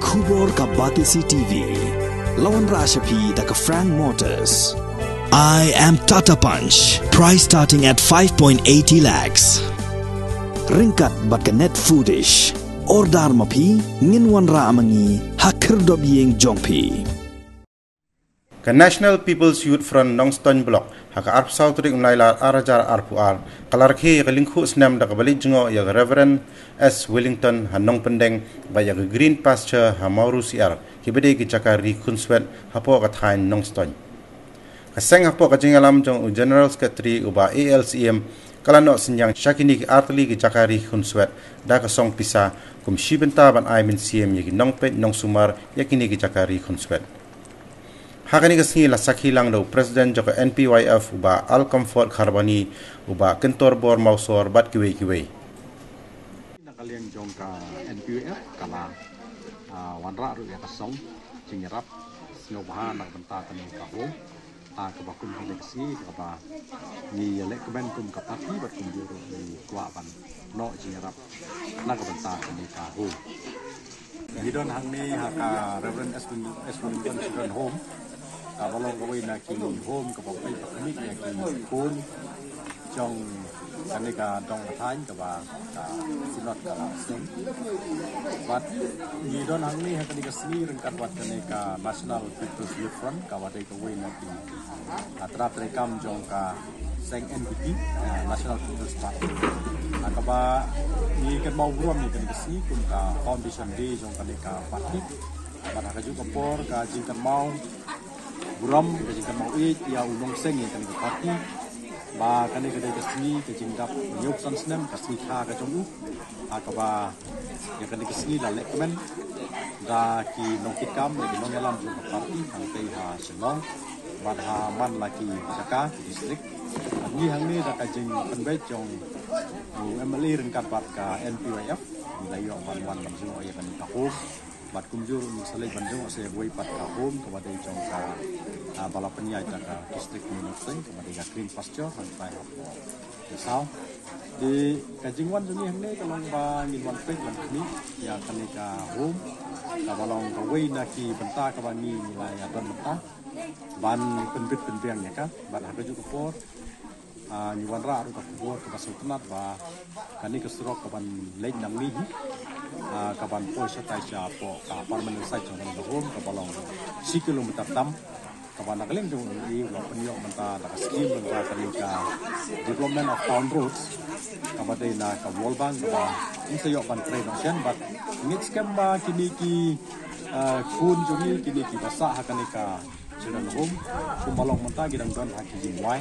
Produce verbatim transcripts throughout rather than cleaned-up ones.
Khubor ka Batesi T V. La wanrah sha phi da ka Frank Motors. I am Tata Punch. Price starting at five point eighty lakhs. Ryngkat bad ka Net Foodish. Order ma phi, ngin wanrah ma ngi ha khyrdop ïing jong phi. Ka National People's Youth Front Nongstoiñ Block, ha ka arphew saw tarik u Nailar ar hajar arphew ar, ka la rakhe ïa ka lyngkhuh snem da kaba leit jngoh ïa ka Reverend S Wellington ha Nongpyndeng bad ïa ka Green Pasture ha Mawrusiar, kiba dei ki jaka ri khunswet hapoh ka thaiñ Nongstoiñ. Ka seng hapoh ka jingïalam jong u General Secretary u Bah A L Syiem ka la noh synñiang sha kine ki artylli ki jaka ri khunswet da ka song pisa kum shi bynta ban ai mynsiem ïa ki nongpeit nongsumar ïa kine ki jaka ri khunswet. Ha kane ka sngi la sakhi lang da u President jong ka N P Y F u Bah Alcomfort Kharbani, u Bah Kyntorbor Mawsor bad kiwei kiwei. Na ka liang jong ka N P Y F ka la, ah, wanrah ruh ïa ka song jingïarap sngewbha na ka bynta kane ka home. Ah, kaba kum kane ka sngi kaba ngi ïalehkmen kum ka party bad kumjuh ruh ngi kwah ban noh jingïarap na ka bynta kane ka home. Ngi don hangne ha ka Reverend S Win-, S Wellington Children Home, kaba long kawei na ki home kaba peit ba khmih ïa ki khun jong kane ka dong ka thaiñ kaba ka Synod ka la seng. Bad ngi don hangne ha kane ka sngi ryngkat bad kane ka National People's Youth Front, kaba dei kawei na ki, ah, tnat treikam jong ka seng N P P, ah, National People's Party. Ah, kaba ngi kynmaw burom ïa kane ka sngi kum ka Foundation Day jong kane ka party. Bad ha kajuh ka por ka jingkynmaw burom, ka jingkynmaw ïeit ïa u nongseng ïa kane ka party. Ba kane ka dei ka sngi ka jingdap hynñiewphew san snem ka sngi kha ka jong u. Ha kaba ïa kane ka sngi la lehkmen da ki nongkitkam, da ki nongïalam jong ka party hangtei ha Shillong bad ha man la ki jaka ki district. Bad ngi hangne da ka jingpynbeit jong u M L A ryngkat bad ka N P Y F ngi la ïoh ban wan ban jngoh ïa kane ka home. Bad kumjuh ruh ngi sa leit ban jngoh sa ïa kawei pat ka home kaba dei jong ka, ah, ba la pynïaid da ka district Nongstoiñ kaba dei ka Green Pasture hangtai hapoh Tisaw. Te ka jingwan jong ngi hangne ka long ba ngin wan peit ban khmih ïa kane ka home kaba long kawei na ki bynta kaba ngi, ngi la ïa don bynta ban pynbit pynbiang ïa ka. Bad ha kajuh ka por, ah, ngi wanrah ruh ka khubor kaba sngewtynnat ba kane ka surok kaban leit nangne hi, ah, kaban poi shatai shapoh ka permanent site jong kane ka home kaba long shi kilometer tam. Kaba na ka liang jong u M L A u la pynïoh mynta da ka scheme lyngba kane ka Development of Town Roads kaba dei na ka World Bank kaba ngin sa ïoh ban trei noh shen bad ngeit skhem ba kine ki, ah, khun jong ngi kine kiba sah ha kane ka Children Home kumba long mynta ki dang don ha ki jingwai.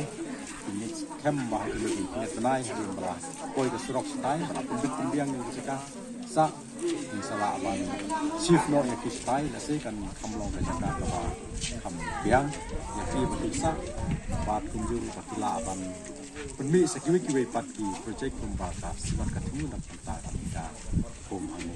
Ki ngeit skhem ba ha kine ki ngeit bnai hadien ba la poi ka surok shatai ba la pynbit pynbiang ïa ki jaka sah, ngin sa lah ban shift noh ïa ki shatai, lehse kan kham long ka jaka kaba kham biang ïa ki ba ki sah. Bad kumjuh ba ki lah ban pynmih sa kiwei kiwei pat ki project kumba ka Synod ka thmu na ka bynta kane ka home hangne.